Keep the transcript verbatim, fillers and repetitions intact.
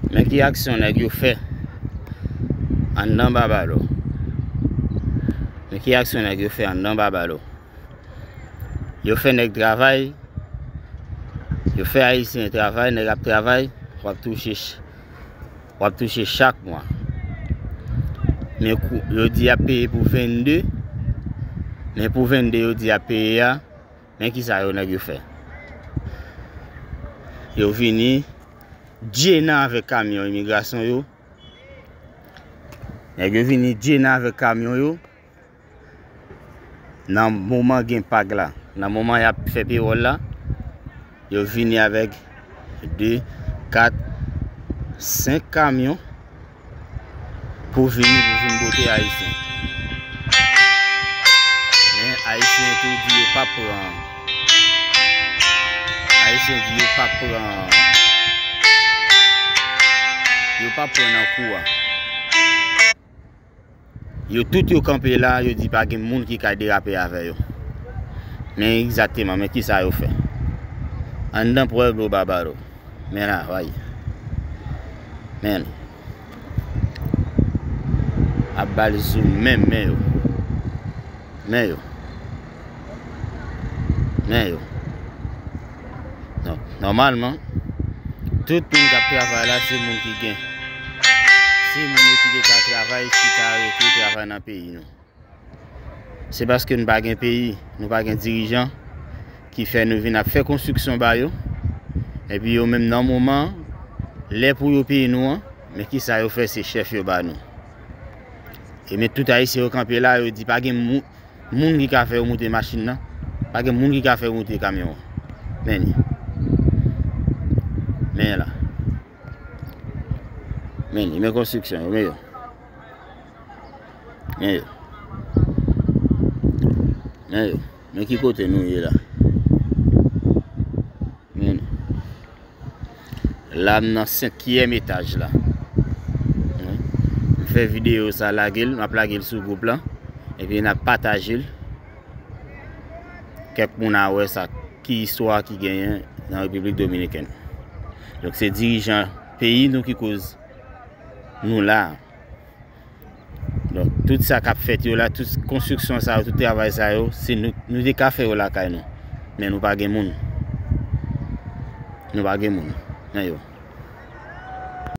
Men ki aksyon nèg yo fè anndan Babalo. Men ki aksyon nèg yo fè anndan Babalo. Yo fè nèg travay, yo fè Ayisyen travay, nèg ap travay, w ap touche ch-, w ap touche chak mwa. Men kou, yo di y ap peye pou vennde, men pou vennde yo di y ap peye a, men kisa yo nèg yo fè. Yo vini djenan avèk kamyon imigrasyon yo. Nèg yo vini djenan avèk kamyon yo. Nan moman gen pag la, nan moman y ap fè pewòl la, yo vini avèk de, kat, senk kamyon pou vini, pou vin bote Ayisyen. Men Ayisyen tou di yo p ap pran. Ayisyen di yo p ap pran. Yo p ap pran nan kou a. Yo tout yo kanpe la, yo di pa gen moun ki ka derape avè yo. Men egzakteman, men kisa yo fè. Anndan Pueblo Babalo. Men la, vay. Men. Ap ba l zoom menm, men yo. Men yo. Men yo. Donk, nòmalman, tout moun k ap travay la, se moun ki gen. Se moun yo ki te ka travay, ki ka rete travay nan peyi nou. Se paske nou pa gen peyi, nou pa gen dirijan ki fè nou vin ap fè konstriksyon ba yo. Epi yo menm nan moman, lè pou yo peye nou an, men kisa yo fè, se chèf yo ba nou. E men tout Ayisyen yo kanpe la, yo di pa gen mou-, moun ki ka fè yo moute machin nan, pa gen moun ki ka fè yo moute kamyon an. Men li. Men la. Men li, men konstriksyon yo, men yo. Men yo. Men yo. Men ki kote nou ye la. Men nou. La, m nan senkyèm etaj la. Wi. M fè videyo sa, lage l, m ap lage l sou gwoup lan. Epi n ap pataje l. Kèk moun a wè sa, ki istwa ki genyen nan Repiblik Dominikèn. Donk, se dirijan peyi nou ki koz nou la. Donk, tout sa k ap fèt yo la, tout konstriksyon sa yo, tout travay sa yo, se nou, nou te ka fè yo lakay nou. Men nou pa gen moun. Nou pa gen moun. Men yo.